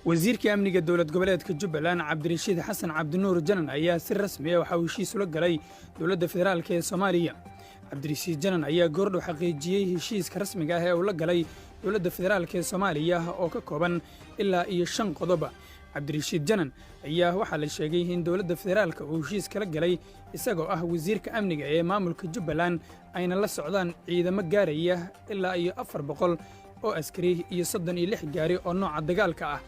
Wasiirka amniga dowlad goboleedka Jubbaland, Cabdirashiid Xasan Cabdinuur Janan, ayaa si rasmi ah waxa uu heshiis ula galay dowladda federaalka ee Soomaaliya. Cabdirashiid Janan ayaa goordhow xaqiijiyey heshiiska rasmiga ah ee uu la galay dowladda federaalka ee Soomaaliya oo ka kooban ilaa iyo shan qodoba. Cabdirashiid Janan ayaa waxaa la sheegay in dowladda federaalka uu heshiis kala galay isagoo ah wasiirka amniga ee maamulka Jubbaland, ayna la socdaan ciidamo gaaraya ilaa iyo 400 oo askari iyo 36 gaari oo nooca dagaalka ah.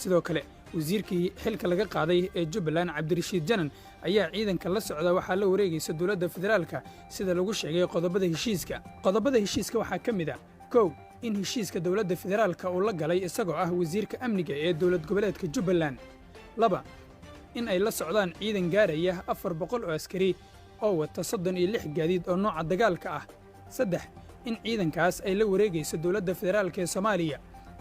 Sidoo kale, wasiirkii xilka laga qaaday ee Jubbaland, Cabdirashiid Janan, ayaa ciidanka la socda waxaa la wareegaysa dowladda federaalka, sida lagu sheegay qodobada heshiiska. Qodobada heshiiska waxaa ka mid ah: kow, in heshiiska dowladda federaalka uu la galay isagoo ah wasiirka amniga ee dowlad goboleedka Jubbaland; laba, in ay la socdaan ciidan gaaraya 400 oo askari oo wata 36 gaadiid oo nooca dagaalka ah; saddex, in ciidankaas ay la wareegayso dowladda federaalka ee Soomaaliya;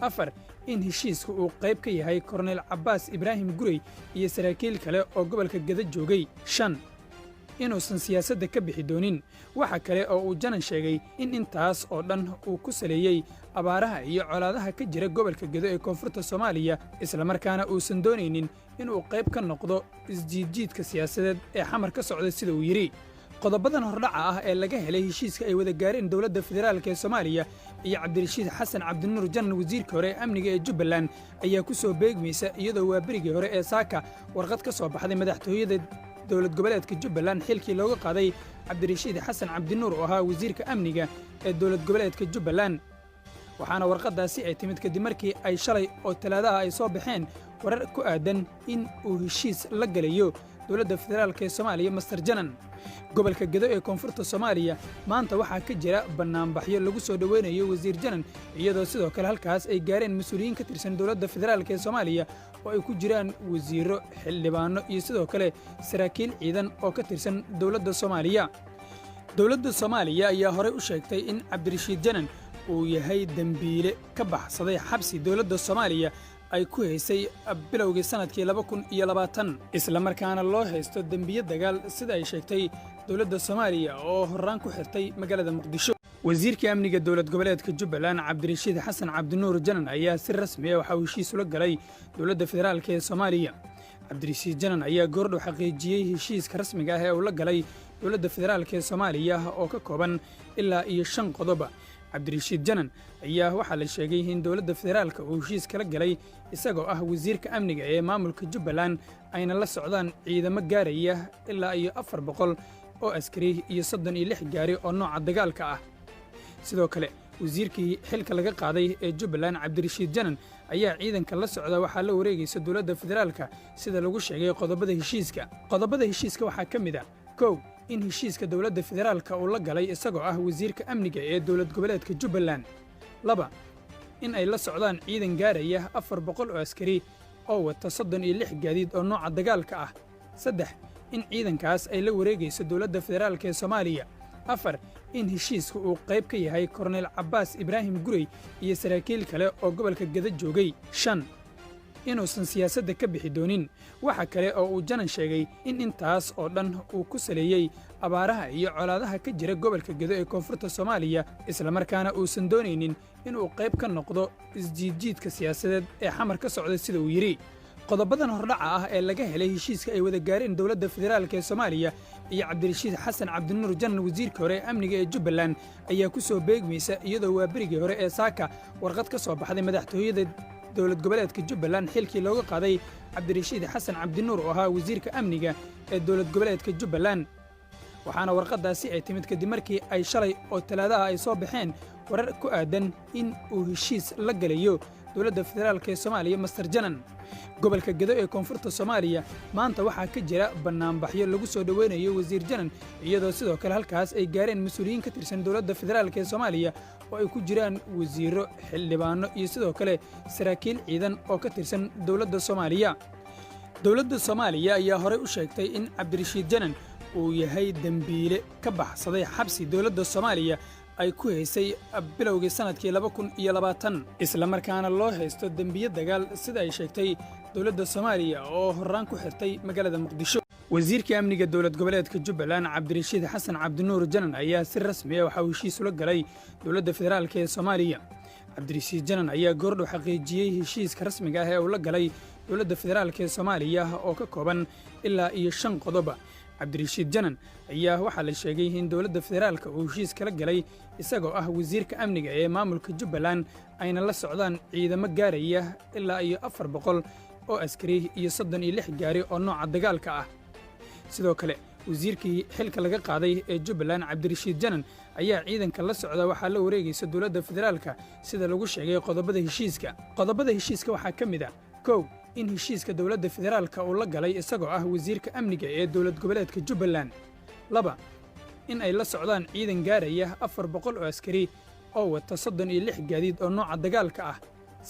afar, in heshiiska uu qayb ka yahay Korneyl Cabbaas Ibraahim Gurey iyo saraakiil kale oo gobolka Geda joogay; shan, inuusan siyaasadda ka bixi doonin. Waxa kale oo uu Janan sheegay in intaas oo dhan uu ku saleeyey abaaraha iyo colaadaha ka jira gobolka Gedo ee koonfurta Soomaaliya, islamarkaana uusan doonaynin inuu qayb ka noqdo isjiidjiidka siyaasadeed ee Xamar ka socda, sida uu yidhi. Qodobadan hordhaca ah ee laga helay heshiiska ay wada gaareen dowladda federaalka ee Soomaaliya iyo Cabdirashiid Xasan Cabdinuur Janan, wasiirka hore ee amniga ee Jubbaland, ayaa ku soo beegmaysa iyadoo waa berigii hore ee saaka warqad ka soo baxday madaxtooyada dowlad goboleedka Jubbaland xilkii looga qaaday Cabdirashiid Xasan Cabdinuur oo ahaa wasiirka amniga ee dowlad goboleedka Jubbaland. Waxaana warqaddaasi ay timid kadib markii ay shalay oo Talaadaha ay soo baxeen warar ku aadan in uu heshiis la galayo dowladda federaalka ee Soomaaliya Mister Janan. Gobolka Gedo ee koonfurta Soomaaliya maanta waxaa ka jira bannaanbaxyo lagu soo dhoweynayo wasiir Janan, iyadoo sidoo kale halkaas ay gaareen mas-uuliyiin ka tirsan dowladda federaalka ee Soomaaliya oo ay ku jiraan wasiirro, xildhibaanno iyo sidoo kale saraakiil ciidan oo ka tirsan dowladda Soomaaliya. Dowladda Soomaaliya ayaa horey u sheegtay in Cabdirashiid Janan uu yahay dembiile ka baxsaday xabsi dowladda Soomaaliya ay ku haysay bilowgii sannadkii 2020, islamarkaana loo haysto dembiye dagaal, sida ay sheegtay dowladda Soomaaliya oo horraan ku xirtay magaalada Muqdisho. Wasiirka amniga dowlad goboleedka Jubbaland, Cabdirashiid Xasan Cabdinuur Janan, ayaa si rasmi ah waxa uu heshiis ula galay dowladda federaalka ee Soomaaliya. Cabdirashiid Janan ayaa goordhow xaqiijiyey heshiiska rasmiga ah ee uu la galay dowladda federaalka ee Soomaaliya oo ka kooban ilaa iyo shan qodoba. Cabdirashiid Janan ayaa waxaa la sheegay in dowladda federaalka uu heshiis kala galay isagoo ah wasiirka amniga ee maamulka Jubbaland, ayna la socdaan ciidamo gaaraya ilaa iyo 400 oo askari iyo 36 gaari oo nooca dagaalka ah. Sidoo kale, wasiirkii xilka laga qaaday ee Jubbaland, Cabdirashiid Janan, ayaa ciidanka la socda waxaa la wareegaysa dowladda federaalka, sida lagu sheegay qodobada heshiiska. Qodobada heshiiska waxaa ka mid ah: kow, in heshiiska dowladda federaalka uu la galay isagoo ah wasiirka amniga ee dowlad goboleedka Jubbaland; laba, in ay la socdaan ciidan gaaraya 400 oo askari oo wata 36 gaadiid oo nooca dagaalka ah; saddex, in ciidankaas ay la wareegayso dowladda federaalka ee Soomaaliya; afar, in heshiiska uu qayb ka yahay Korneyl Cabbaas Ibraahim Gurey iyo saraakiil kale oo gobolka Geda joogay; shan, inuusan siyaasadda ka bixi doonin. Waxa kale oo uu Janan sheegay in intaas oo dhan uu ku saleeyey abaaraha iyo colaadaha ka jira gobolka Gedo ee koonfurta Soomaaliya, islamarkaana uusan doonaynin inuu qayb ka noqdo isjiidjiidka siyaasadeed ee Xamar ka socda, sida uu yidhi. Qodobadan hordhaca ah ee laga helay heshiiska ay wada gaareen dowladda federaalka ee Soomaaliya iyo Cabdirashiid Xasan Cabdinuur Janan, wasiirka hore ee amniga ee Jubbaland, ayaa ku soo beegmaysa iyadoo waa berigii hore ee saaka warqad ka soo baxday madaxtooyada dowlad goboleedka Jubbaland xilkii looga qaaday Cabdirashiid Xasan Cabdinuur oo ahaa wasiirka amniga ee dowlad goboleedka Jubbaland. Waxaana warqaddaasi ay timid kadib markii ay shalay oo Talaadaha ay soo baxeen warar ku aadan in uu heshiis la galayo dowladda federaalka ee Soomaaliya Mister Janan. Gobolka Gedo ee koonfurta Soomaaliya maanta waxaa ka jira bannaanbaxyo lagu soo dhoweynayo wasiir Janan, iyadoo sidoo kale halkaas ay gaareen mas-uuliyiin ka tirsan dowladda federaalka ee Soomaaliya oo ay ku jiraan wasiirro, xildhibaanno iyo sidoo kale saraakiil ciidan oo ka tirsan dowladda Soomaaliya. Dowladda Soomaaliya ayaa horey u sheegtay in Cabdirashiid Janan uu yahay dembiile ka baxsaday xabsi dowladda Soomaaliya ay ku haysay bilowgii sannadkii 2020, islamarkaana loo haysto dembiye dagaal, sida ay sheegtay dowladda Soomaaliya oo horraan ku xirtay magaalada Muqdisho. Wasiirka amniga dowlad goboleedka Jubbaland, Cabdirashiid Xasan Cabdinuur Janan, ayaa si rasmi ah waxa uu heshiis ula galay dowladda federaalka ee Soomaaliya. Cabdirashiid Janan ayaa goordhow xaqiijiyey heshiiska rasmiga ah ee uu la galay dowladda federaalka ee Soomaaliya oo ka kooban ilaa iyo shan qodoba. Cabdirashiid Janan ayaa waxaa la sheegay in dowladda federaalka uu heshiis kala galay isagoo ah wasiirka amniga ee maamulka Jubbaland, ayna la socdaan ciidamo gaaraya ilaa iyo 400 oo askari iyo 36 gaari oo nooca dagaalka ah. Sidoo kale, wasiirkii xilka laga qaaday ee Jubbaland, Cabdirashiid Janan, ayaa ciidanka la socda waxaa la wareegaysa dowladda federaalka, sida lagu sheegay qodobada heshiiska. Qodobada heshiiska waxaa ka mid ah: kow, in heshiiska dowladda federaalka uu la galay isagoo ah wasiirka amniga ee dowlad goboleedka Jubbaland; laba, in ay la socdaan ciidan gaaraya 400 oo askari oo wata 36 gaadiid oo nooca dagaalka ah;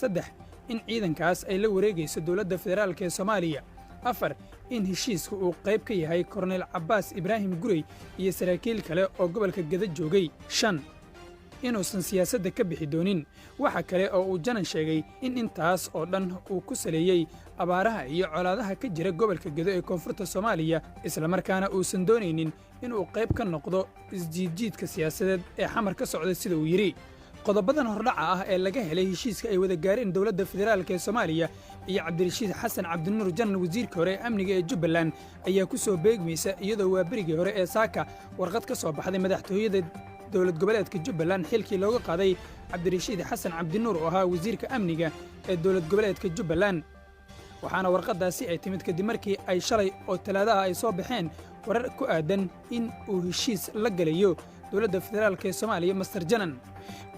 saddex, in ciidankaas ay la wareegayso dowladda federaalka ee Soomaaliya; afar, in heshiiska uu qayb ka yahay Korneyl Cabbaas Ibraahim Gurey iyo saraakiil kale oo gobolka Gedo joogay; shan, inuusan siyaasadda ka bixi doonin. Waxa kale oo uu Janan sheegay in intaas oo dhan uu ku saleeyey abaaraha iyo colaadaha ka jira gobolka Gedo ee koonfurta Soomaaliya, islamarkaana uusan doonaynin inuu qayb ka noqdo isjiidjiidka siyaasadeed ee Xamar ka socda, sida uu yidhi. Qodobadan hordhaca ah ee laga helay heshiiska ay wada gaareen dowladda federaalka ee Soomaaliya iyo Cabdirashiid Xasan Cabdinuur Janan, wasiirka hore ee amniga ee Jubbaland, ayaa ku soo beegmaysa iyadoo waa berigii hore ee saaka warqad ka soo baxday madaxtooyada dowlad goboleedka Jubbaland xilkii looga qaaday Cabdirashiid Xasan Cabdinuur oo ahaa wasiirka amniga ee dowlad goboleedka Jubbaland. Waxaana warqaddaasi ay timid kadib markii ay shalay oo Talaadaha ay soo baxeen warar ku aadan in uu heshiis la galayo dowladda federaalka ee Soomaaliya Mister Janan.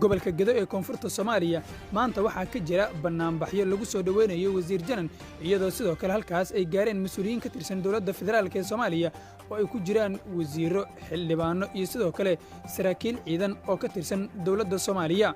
Gobolka Gedo ee koonfurta Soomaaliya maanta waxaa ka jira bannaanbaxyo lagu soo dhoweynayo wasiir Janan, iyadoo sidoo kale halkaas ay gaareen mas-uuliyiin ka tirsan dowladda federaalka ee Soomaaliya oo ay ku jiraan wasiirro, xildhibaanno iyo sidoo kale saraakiil ciidan oo ka tirsan dowladda Soomaaliya.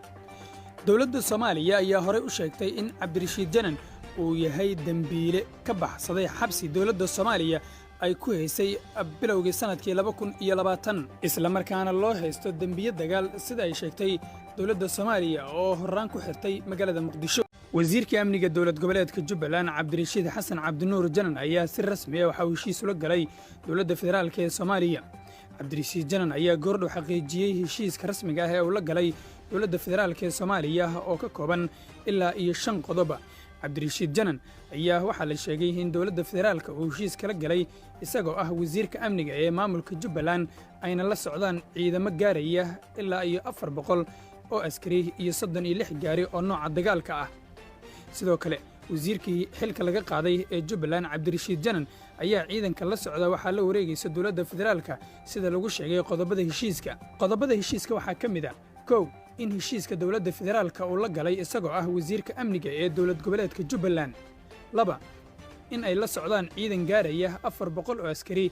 Dowladda Soomaaliya ayaa horey u sheegtay in Cabdirashiid Janan uu yahay dembiile ka baxsaday xabsi dowladda Soomaaliya ay ku haysay bilowgii sannadkii 2020, islamarkaana loo haysto dembiye dagaal, sida ay sheegtay dowladda Soomaaliya oo horraan ku xirtay magaalada Muqdisho. Wasiirka amniga dowlad goboleedka Jubbaland, Cabdirashiid Xasan Cabdinuur Janan, ayaa si rasmi ah waxa uu heshiis ula galay dowladda federaalka ee Soomaaliya. Cabdirashiid Janan ayaa goordhow xaqiijiyey heshiiska rasmiga ah ee uu la galay dowladda federaalka ee Soomaaliya oo ka kooban ilaa iyo shan qodoba. Cabdirashiid Janan ayaa waxaa la sheegay in dowladda federaalka uu heshiis kala galay isagoo ah wasiirka amniga ee maamulka Jubbaland, ayna la socdaan ciidamo gaaraya ilaa iyo 400 oo askari iyo 36 gaari oo nooca dagaalka ah. Sidoo kale, wasiirkii xilka laga qaaday ee Jubbaland, Cabdirashiid Janan, ayaa ciidanka la socda waxaa la wareegaysa dowladda federaalka, sida lagu sheegay qodobada heshiiska. Qodobada heshiiska waxaa ka mid ah: kow, in heshiiska dowladda federaalka uu la galay isagoo ah wasiirka amniga ee dowlad goboleedka Jubbaland; laba, in ay la socdaan ciidan gaaraya 400 oo askari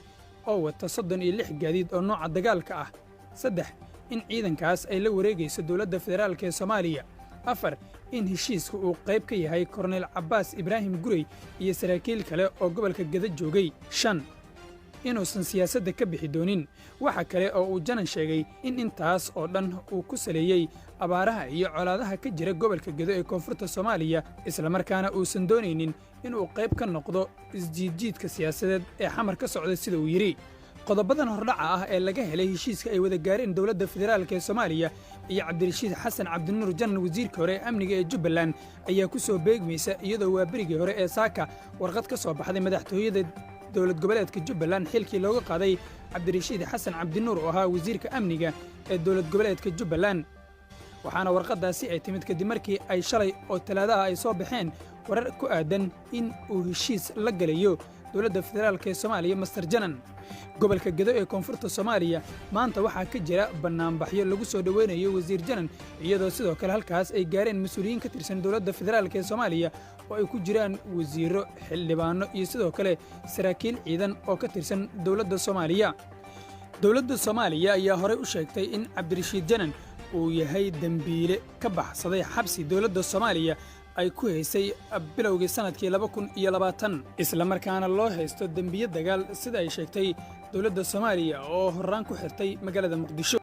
oo wata 36 gaadiid oo nooca dagaalka ah; saddex, in ciidankaas ay la wareegayso dowladda federaalka ee Soomaaliya; afar, in heshiiska uu qayb ka yahay Korneyl Cabbaas Ibraahim Gurey iyo saraakiil kale oo gobolka Gedo joogay; shan, inuusan siyaasadda ka bixi doonin. Waxa kale oo uu Janan sheegay in intaas oo dhan uu ku saleeyey abaaraha iyo colaadaha ka jira gobolka Gedo ee koonfurta Soomaaliya, islamarkaana uusan doonaynin inuu qayb ka noqdo isjiidjiidka siyaasadeed ee Xamar ka socda, sida uu yidhi. Qodobadan hordhaca ah ee laga helay heshiiska ay wada gaareen dowladda federaalka ee Soomaaliya iyo Cabdirashiid Xasan Cabdinuur Janan, wasiirka hore ee amniga ee Jubbaland, ayaa ku soo beegmaysa iyadoo waa berigii hore ee saaka warqad ka soo baxday madaxtooyada dowlad goboleedka Jubbaland xilkii looga qaaday Cabdirashiid Xasan Cabdinuur oo ahaa wasiirka amniga ee dowlad goboleedka Jubbaland. Waxaana warqaddaasi ay timid kadib markii ay shalay oo Talaadaha ay soo baxeen warar ku aadan in uu heshiis la galayo dowladda federaalka ee Soomaaliya Mister Janan. Gobolka Gedo ee koonfurta Soomaaliya maanta waxaa ka jira bannaanbaxyo lagu soo dhoweynayo wasiir Janan, iyadoo sidoo kale halkaas ay gaareen mas-uuliyiin ka tirsan dowladda federaalka ee Soomaaliya oo ay ku jiraan wasiirro, xildhibaanno iyo sidoo kale saraakiil ciidan oo ka tirsan dowladda Soomaaliya. Dowladda Soomaaliya ayaa horey u sheegtay in Cabdirashiid Janan uu yahay dembiile ka baxsaday xabsi dowladda Soomaaliya ay ku haysay bilowgii sannadkii 2020, islamarkaana loo haysto dembiye dagaal, sida ay sheegtay dowladda Soomaaliya oo horraan ku xirtay magaalada Muqdisho.